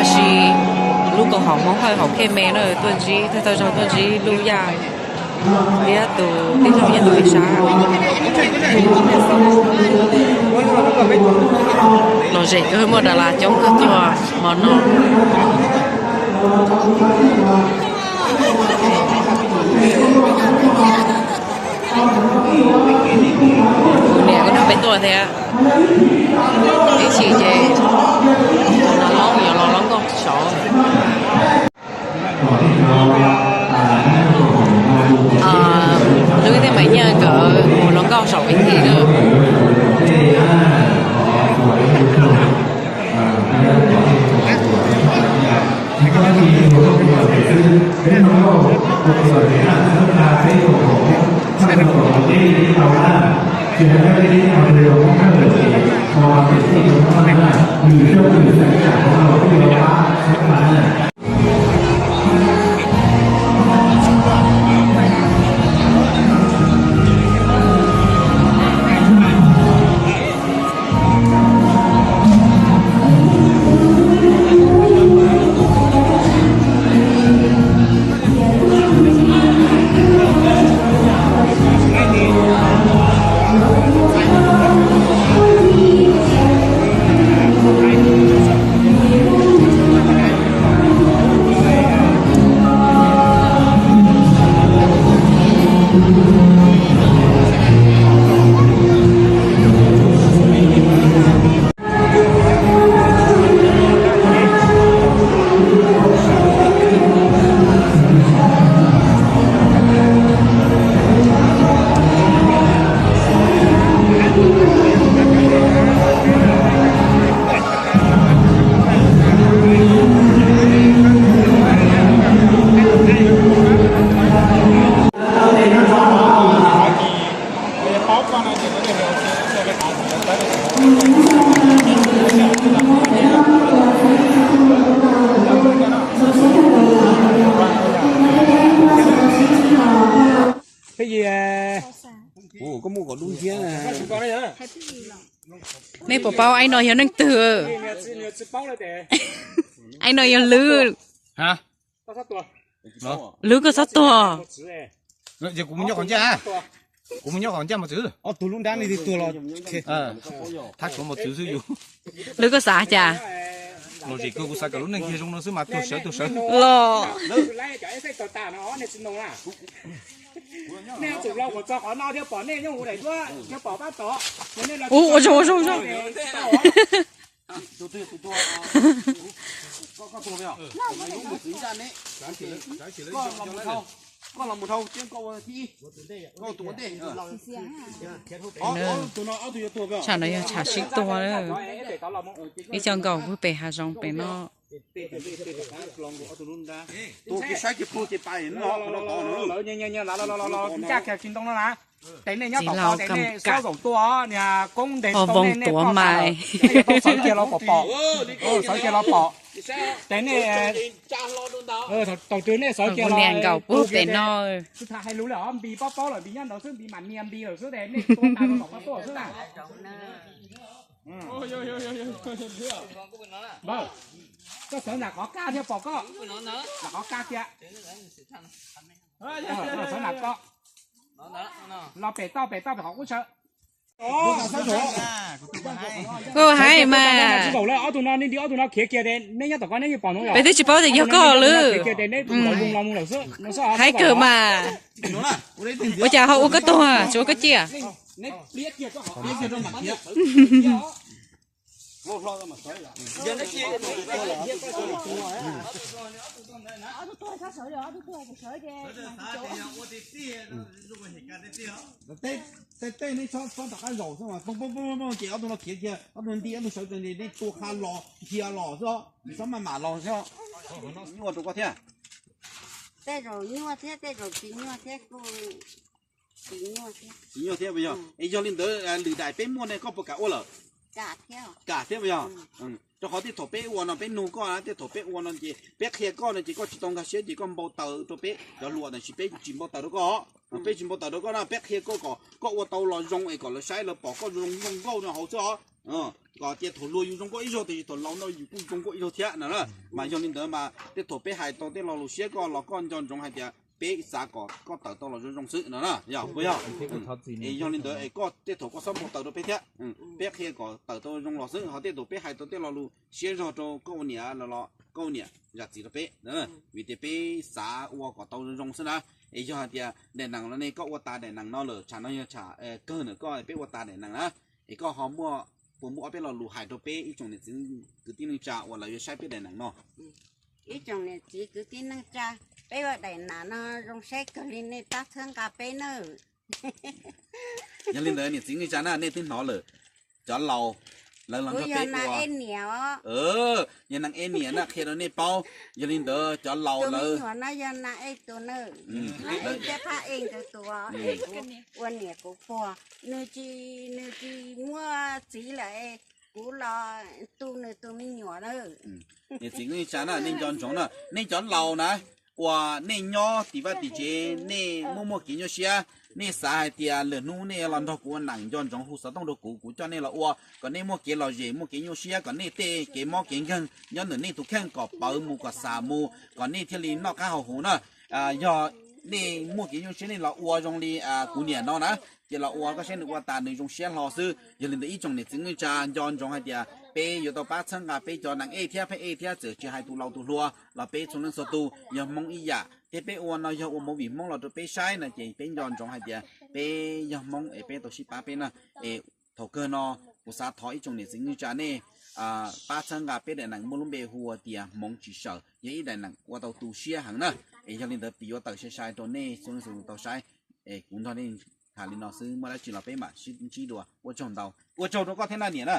Tab sis lub koom haum Hmoob Hawj hauv Khej Me na tuaj ntsib, thawj thawj zaug tuaj ntsib Luj Yaj thiab tus tij laug Yaj Tus Lis Sab. Lom zem kawg, muaj das las coob kawg tuaj hmo no. Kuv niam kuj nrog peb tuaj thiab. Ib chim ces los lob, yuav los lob nkauj saud. Lub thiaj Maiv Nyiaj nkawd mus los nkauj saum ib thim na. Nej puas paub aib no yog neeg twg? Aib no yog Lwb. Lwb koj txhob tuag. Kuv mus nyob qhov ncaj, kuv mus nyob qhov ncaj mos txwv. Ob tug lub nrab nej twb tuag los. Thab tshuav mos txwv xwb yus. Lwb koj xav cas? Los zem kawg, kuv xav kom lub neej kiag zoo no xwb mas tuag sawv tuag sawv los. Nej yuav tsum los kom txog qhov no thiaj pom nej nyob hauv daim duab thiaj pom pab tod. Ua zoo ua zoo ua zoo. Koj los mus dhau, koj los mus dhau, koj ua thib ib, koj ua tus ua ntej. Tsham no yog tsham sib tua. Ib co nkaus pug pem hav zoov pem no. Ncaj kiag tsis ntoo no na. Ces nej nyob tom qhov ces nej saub zoom tua niag koob nteg rau nej, nej poj ntag lawm, nej yuav tau sawv kiag los pom pom. Sawv kiag los pom. Ces nej thaum twg nej sawv kiag los niag nkaus pug pem no. Tsis tas hais lus li os, Npis paub paub lawm, Npis nyob ntawd xwb, Npis mam nias Npis lawm xwb ces nej tua tas los kom pab tuaj xwb na. Koj sawv nram qhov kaj thiaj pom koj. Nram qhov kaj kiag. Sawv nram koj. Los pem toj, pem toj pem qhov qub sawv. Kuv hais mas. Tsis zaum lawm, ob tug no nej nti ob tug no khiav kiag, nej nyob tom koj nej yeej pom no. Peb twb tsis paub tias yog koj lawm. Hais kawg mas. Ua cas ho ua koj tuag, tsis ua koj ciaj. Tej tej nej txhob txhob rov qab zaum xwb mas poob poob poob poob ces ob tug no khiav kiag, ob tug nti ob tug sawv tsees, nej tua qha los dhia los xwb, txhob maj mam los xwb. Nyuaj rau koj thiab. Tej zaum nyuaj thiab, tej zaum tsis nyuaj thiab, kuj tsis nyuaj thiab. Tsis nyuaj thiab puas yog? Es yog li ntawd lwm daim peb muaj ne, koj puas kam ua lawm? Kam thiab puas yog? Rau qhov tej thaum peb ua no peb nug koj na, tej thaum peb ua no ces peb qhia koj no ces koj tsis tau nkag siab ces koj npau taws rau peb cov hluas, tab sis peb tsis npau taws rau koj. Peb tsis npau taws rau koj na, peb qhia koj kom koj ua tau los zoo es kom lawv saib lawv pom koj zoo zoo nkauj no hauv xwb os. Kom tias thaum hluas yus zoo nkauj ib zaug tiam sis thaum laus no yus kuj zoo nkauj ib zaug thiab no na. Mas yog li ntawd mas tej thaum peb hais tau tej lo lus siab koj los koj nco ntsoov hais tias peb xav kom koj tawm tau los zoo zoo xwb no na, yog puas yog? Es yog li ntawd es koj tej thaum koj txhob npau taws rau peb thiab. Peb qhia kom tawm tau zoo los xwb, ho tej thaum peb hais tau tej lo lus siab zog rau koj ua niam los koj ua niam zam txim rau peb, vim tias peb xav ua kom tau zoo zoo xwb na. Es yog hais tias daim nees no ne koj ua tas daim nees no lawm, tsham no yog tsham kawg ntawm koj peb ua tas daim nees na, es koj ho muaj puas muaj ob peb lo lus hais rau peb ib tsoom niam txiv kwv tij neej tsa uas lawv yuav saib peb daim nees no? Ib tsoom niam txiv kwv tij neej tsa, peb ua daim nees no zoo saib kawg li nej pab txhawb nqa peb nawb. Yog li ntawd niam txiv neej tsa na, nej twb hnov lawm, cov laus lawv los nrog peb ua. Yog nees ej niam na, qhia rau nej paub. Yog li ntawd cov laus lawv, ua niam kuv pog, nws tsis, nws tsis muaj txiv lawm, kuv los tu nws tus me nyuam na. Niam txiv neej tsa na, nej nco ntsoov na, nej cov laus na, uas nej nyob tim vaj tim tsev nej muaj muaj kev nyuaj siab, nej xav hais tias lwm hnub nej los nrog kuv ua nees, nco ntsoov hu xov tooj rau kuv, kuv coj nej los ua kom nej muaj kev lom zem muaj kev nyuaj siab, kom nej tej kev mob kev nkeeg nyob ntawm nej tus kheej kom pawv mus kom xam mus kom nej thiaj li noj qab haus huv na. Yog nej muaj kev nyuaj siab nej los ua zoo li kuv niam no na, ces los ua koj saib nws ua tas nws zoo siab hlo xwb. Yog li ntawd ib tsoom niam txiv neej tsa nco ntsoov hais tias peb yuav tau pab txhawb nqa peb cov nees ej thiab pheej ej thiab txawm tsis hais tus laus tus hluas los peb txhua leej txhua tus yog Hmoob ib yam thiab peb ua no yog ua movie Hmoob los rau peb saib no ces peb nco ntsoov hais tias peb yog Hmoob es peb tau sib pab peb na. Es thaum kawg no kuv xav thov ib tsoom niam txiv neej tsa nej pab txhawb nqa peb daim nees muaj lub npe hu ua tias Hmoov Tsis Sawm, yog ib daim nees ua tau tu siab heev na. Es yog li ntawd piv yuav tawm sai sai rau nej txhua leej txhua tus tau saib. Es kuv nrog nej tham li no xwb, muaj dab tsi los peb mam sib ntsib dua. Ua tsaug ntau, ua tsaug rau koj thiab na niam na.